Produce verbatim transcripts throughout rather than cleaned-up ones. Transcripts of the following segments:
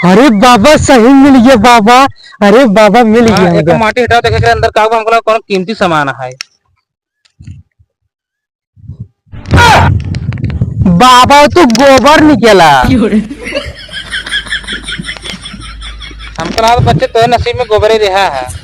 अरे बाबा, सही मिल गया बाबा। अरे बाबा, मिल हाँ, गया एक हमका। माटी हटाओ, देखे के अंदर का बा, हमका लगा कौनो कीमती सामान है। बाबा, तू गोबर निकला। हमका लगा बच्चे तोहे नसीब में गोबरे रहा है।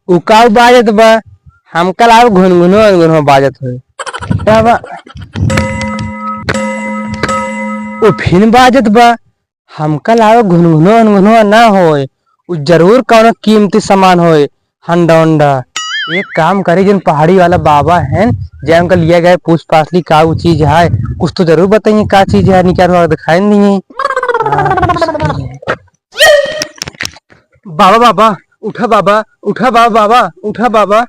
उ काउ बाजत बा? हमका लागल घुनघुनो अनगुनो बाजत होई। का बा? उ फिन बाजत बा। हमका लागल घुनघुनो अनगुनो ना होए, उ जरूर कौनो कीमती सामान होए, हंडा उंडा। एक काम करी, जिन पहाड़ी वाला बाबा हैं, जे हमका लिया गए पूछ पाछ ली का उ चीज है, कुछ तो जरूर बताइए का चीज है, निकाल के दिखाई नहीं है। बाबा, बाबा, उठा बाबा, उठा बाबा, बाबा, उठा बाबा।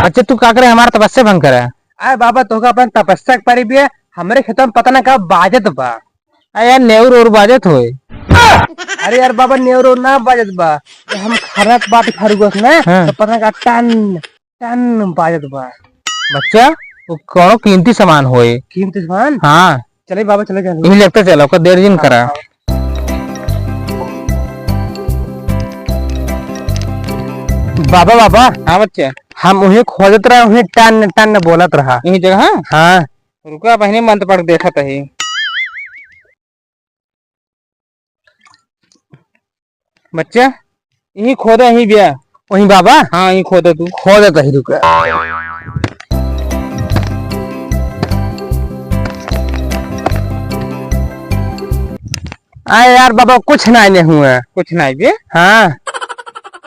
अच्छा, तू का करे, हमारा तपस्या भंग करे? अरे बाबा, तोहका अपन तपस्या के परी बिया, हमरे खेतवा में पता ना का बाजत बा। अरे यार, नेउर और बाजत होए। अरे यार बाबा, नेउर और ना बाजत बा, ये हम खरत बात खरगोश ना, हाँ। तो पता ना का टन टन बाजत बा। बच्चा, वो कौनो कीमती सामान होए। कीमती सामान? हाँ। चले बाबा, चले, चले। यही लेते चलो, ओकर देर जिन करा। हाँ। बाबा, बाबा। हाँ बच्चा। हम उहे खोजत रहे, उहे टन टन बोलत रहा। यही जगह? हाँ। रुका, बहिनी मंत्र पढ़ देखत ही। बच्चा, यहीं खोदा, यहीं बिया। वहीं बाबा? हाँ, यहीं खोदा तू। खोदा तही रुका। अरे यार बाबा, कुछ नाई ने हुआ। कुछ नाई बे? हाँ।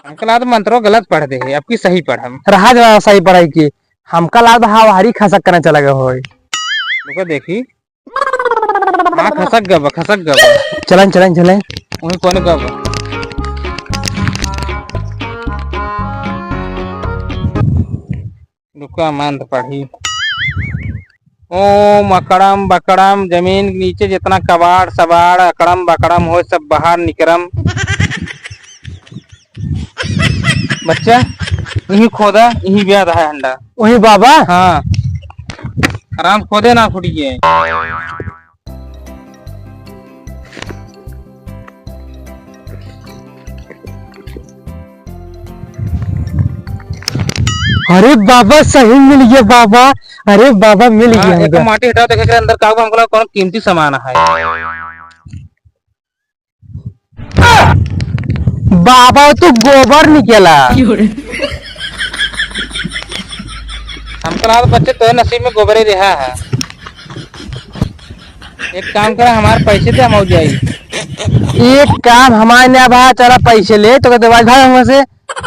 हमका लागत मंत्रो गलत पढ़ दे है, अब की सही पढ़म। रहा जरा सही पढ़ाई की। हमका लागत हवारी खसक करने चला गया होई। रुका देखी। हाँ, खसक गबा, खसक गबा। चलन, चलन, चलन। वही कोने गबा। रुका, मंत्र पढ़ी। ओम अकड़म बकड़म, जमीन के नीचे जितना कबाड़ सबाड़ अकड़म बकड़म हो, सब बाहर निकरम। बच्चा, यहीं खोदा, यहीं ब्याह रहा है हंडा। वहीं बाबा? हाँ। आराम से खोदे ना फुटिए। अरे बाबा, सही मिल गया बाबा। अरे बाबा, मिल हाँ, गया एक हमका। माटी हटाओ, देखे के अंदर का बा, हमको लगा कौन कीमती सामान है। बाबा, तू गोबर निकला। हमका लागत बच्चे तोहे नसीब में गोबरे रहा है। एक काम करा, हमारे पैसे दे, हम हो जाई। एक काम हमारे ना भा, चला पैसे ले, तो कहते भाई, भाई हमसे,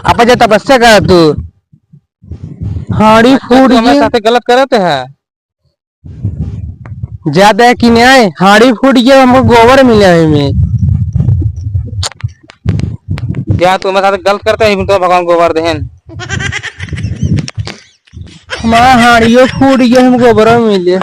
आप जो तपस्या कर तू। हाड़ी बच्चे, फूट तू हमारे गई। साथे गलत करत है। ज्यादा है कि नहीं? हाड़ी फूट गया, हमको गोबर मिला है में। जा, तू हमारे साथ गलत करते है, तो भगवान गोबर देहन। हमारा हाड़ियो फूट गया, हमको गोबर मिले।